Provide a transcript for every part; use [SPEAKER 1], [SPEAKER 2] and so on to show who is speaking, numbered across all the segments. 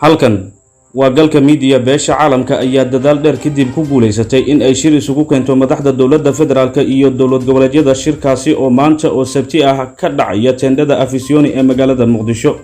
[SPEAKER 1] Halkan waa Galka Miidiya. Beesha caalamka ayaa dadaal dheer kadib ku guulaysatay in ay shir isugu keento madaxda dowladda federaalka iyo dowlad goboleedyada, shirkaasi oo maanta oo Sabti ah ka dhacaya teendhada Afisyooni ee magaalada Muqdisho.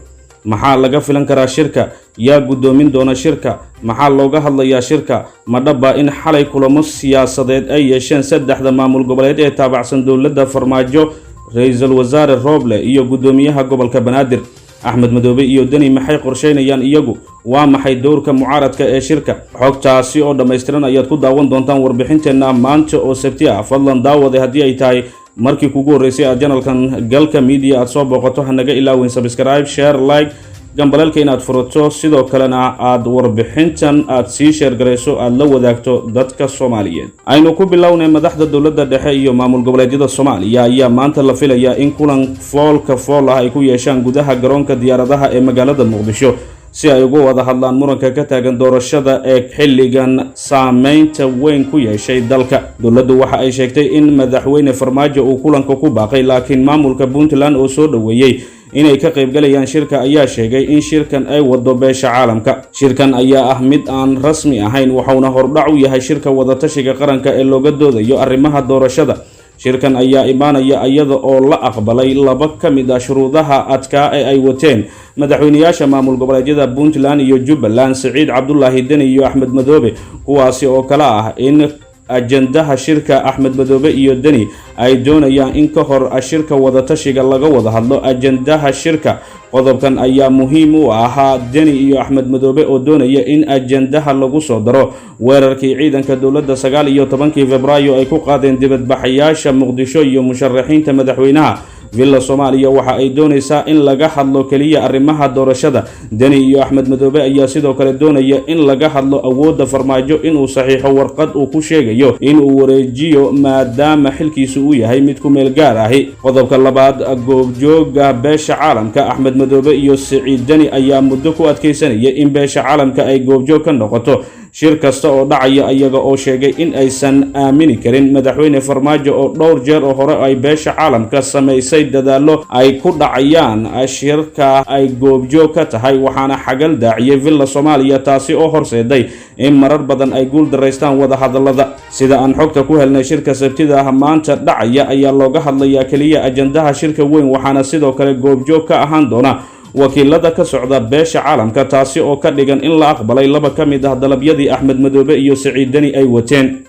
[SPEAKER 1] Maxaa laga filan karaa shirka? Yaa guddoomin doona shirka? Maxaa looga hadlayaa shirka? Ma dhaba in xalay kulamo siyaasadeed ay yeesheen saddexda maamul goboleed ee taabacsan dowladda Farmaajo, Ra-iisul Wasaare Rooble iyo guddoomiyaha gobolka Banaadir? Axmed Madoobe iyo Deni maxay qorsheynayaan iyagu? Waa maxay dowrka mucaaradka ee shirka? Xogtaasi oo dhammaystiran ayaad ku daawan doontaan warbixinteenna maanta oo Sabti ah. Fadlan daawade, haddii ay tahay markii kugu horreysay aad channelkan Galka Media aad soo booqato, ha naga ilaawin subscribe, share, like, gambaleelka inaad furato, sidoo kalena aad warbixintan aad sii share garayso, aad la wadaagto dadka Soomaaliyeed. Aynu ku bilownay. Madaxda dowladda dhexe iyo maamul goboleedyada Soomaaliya ayaa maanta la filayaa in kulan foolka fool ah ay ku yeeshaan gudaha garoonka diyaaradaha ee magaalada Muqdisho, si ay uga wada hadlaan muranka ka taagan doorashada ee xilligan saameynta weyn ku yeeshay dalka. Dowladdu waxa ay sheegtay in Madaxweyne Farmaajo uu kulanka ku baaqay, laakiin maamulka Puntland oo soo dhoweeyey inay ka qaybgalayaan shirka ayaa sheegay in shirkan ay wado beesha caalamka. Shirkan ayaa ah mid aan rasmi ahayn, waxauna hordhac u yahay shirka wadatashiga qaranka ee looga doodayo arrimaha doorashada. Shirkan ayaa imaanaya iyada oo la aqbalay laba ka mid ah shuruudaha adkaa ee ay wateen madaxweyneyaasha maamul goboleedyada Puntland iyo Jubbaland, Siciid Cabdulaahi Deni iyo Axmed Madoobe, kuwaasi oo kale ah in ajandaha shirka Axmed Madoobe iyo Deni ay doonayaan in ka hor shirka wadatashiga laga wada hadlo ajandaha shirka. Qodobkan ayaa muhiim u ahaa Deni iyo Axmed Madoobe oo doonaya in ajandaha lagu soo daro weerarkii ciidanka dowladda 19-kii Febraayo ay ku qaadeen dibadbaxayaasha Muqdisho iyo musharaxiinta madaxweynaha. Villa Soomaaliya waxa ay doonaysaa in laga hadlo keliya arrimaha doorashada. Deni iyo Axmed Madoobe ayaa sidoo kale doonaya in laga hadlo awoodda Farmaajo inuu saxiixo warqad uu ku sheegayo inuu wareejiyo, maadaama xilkiisu uu yahay mid ku meel gaar ahi. Qodobka labaad, goobjooga beesha caalamka. Axmed Madoobe iyo Siciid Deni ayaa muddo ku adkaysanaya in beesha caalamka ay goobjoog ka noqoto shir kasta oo dhacaya, iyaga oo sheegay in aysan aamini karin Madaxweyne Farmaajo oo dhowr jeer oo hore ay beesha caalamka samaysay dadaallo ay ku dhacayaan shirka ay goobjoog ka tahay, waxaana xagal daaciyay Villa Soomaaliya, taasi oo horseeday in marar badan ay guul daraystaan wada hadallada. Sida aan xogta ku helnay, shirka Sabtida ah maanta dhacaya ayaa looga hadlayaa keliya ajandaha shirka weyn, waxaana sidoo kale goobjoog ka ahaan doona wakiilada ka socda beesha caalamka, taasi oo ka dhigan in la aqbalay laba ka mid ah dalabyadii Axmed Madoobe iyo Siciid Deni ay wateen.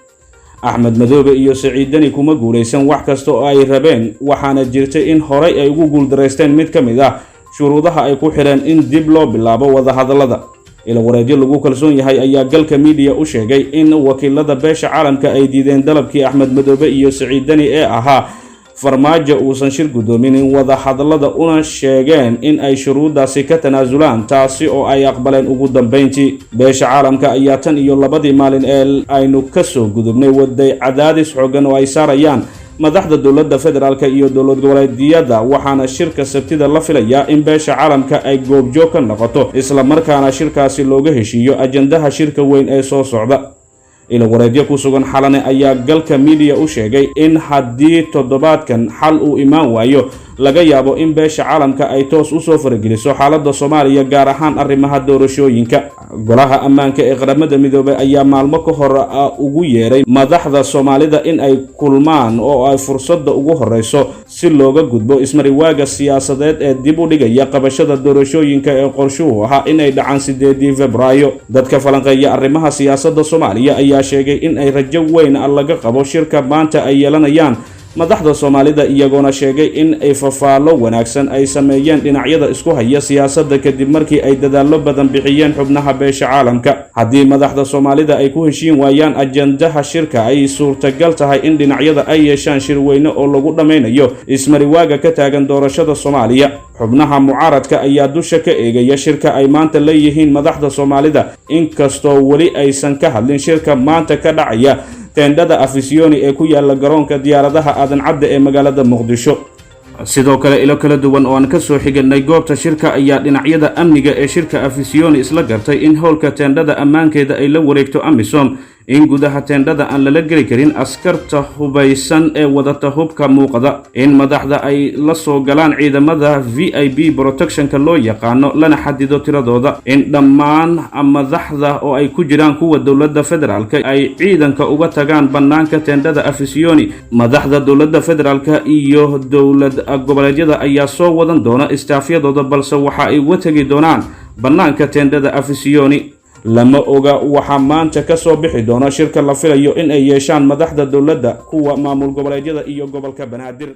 [SPEAKER 1] Axmed Madoobe iyo Siciid Deni kuma guulaysan wax kasta oo ay rabeen, waxaana jirtay in horey ay ugu guuldaraysteen mid ka mid ah shuruudaha ay ku xidheen in dib loo bilaabo wadahadallada. Ilawareedyo lagu kalsoon yahay ayaa Galka Miidiya u sheegay in wakiilada beesha caalamka ay diideen dalabkii Axmed Madoobe iyo Siciid Deni ee ahaa Farmaajo uusan shir guddoominin wadahadallada, una sheegeen in ay shuruuddaasi ka tanaasulaan, taasi oo ay aqbaleen ugu dambayntii. Beesha caalamka ayaa tan iyo labadii maalin ee aynu kasoo gudubnay waday cadaadis xoogan oo ay saarayaan madaxda dowladda federaalka iyo dowlad goboleedyada, waxaana shirka Sabtida la filayaa in beesha caalamka ay goobjoog ka noqoto, islamarkaana shirkaasi looga heshiiyo ajandaha shirka weyn ee soo socda. Ilawareedyo ku sugan Xalane ayaa Galka Miidiya u sheegay in haddii toddobaadkan xal uu imaan waayo, laga yaabo in beesha caalamka ay toos usoo farageliso xaaladda Soomaaliya, gaar ahaan arrimaha doorashooyinka. Golaha Ammaanka ee Qaramada Midoobay ayaa maalmo ka hor ugu yeeray madaxda Soomaalida in ay kulmaan oo ay fursadda ugu horeyso si looga gudbo ismariwaaga siyaasadeed ee dib u dhigaya qabashada doorashooyinka ee qorshuhu ahaa inay dhacaan 8-dii Febraayo. Dadka falanqeeya arrimaha siyaasadda Soomaaliya ayaa sheegay in ay rajo weyn laga qabo shirka maanta ay yeelanayaan madaxda Soomaalida, iyagoona sheegay in ay fafaallo wanaagsan ay sameeyeen dhinacyada isku haya siyaasadda, kadib markii ay dadaallo badan bixiyeen xubnaha beesha caalamka. Haddii madaxda Soomaalida ay ku heshiin waayaan ajandaha shirka, ay suurtagal tahay in dhinacyada ay yeeshaan shir weyne oo lagu dhammaynayo ismariwaaga ka taagan doorashada Soomaaliya. Xubnaha mucaaradka ayaa dusha ka eegaya shirka ay maanta leeyihiin madaxda Soomaalida, inkastoo weli aysan ka hadlin shirka maanta ka dhacaya teendhada Afisyooni ee ku yaala garoonka diyaaradaha Aadan Cadde ee magaalada Muqdisho. Sidoo kale, ilo kala duwan oo aan ka soo xiganay goobta shirka ayaa dhinacyada amniga ee shirka Afisyooni isla gartay in howlka teendhada ammaankeeda ay la wareegto AMISOM. In gudaha teendhada aan lala geli karin askarta hubaysan ee wadata hubka muuqda, in madaxda ay la soo galaan ciidamada VIP protectionka loo yaqaano, lana xadido tiradooda, in dhammaan madaxda oo ay ku jiraan kuwa dowladda federaalka ay ciidanka uga tagaan bannaanka teendhada Afisiyoni. Madaxda dowladda federaalka iyo dowlad goboleedyada ayaa soo wadan doona istaafyadooda, balse waxa ay uga tegi doonaan bannaanka teendhada Afisiyoni. Lama oga waxaa maanta ka soo bixi doona shirka la filayo in ay yeeshaan madaxda dowladda, kuwa maamul goboleedyada iyo gobolka Banaadir.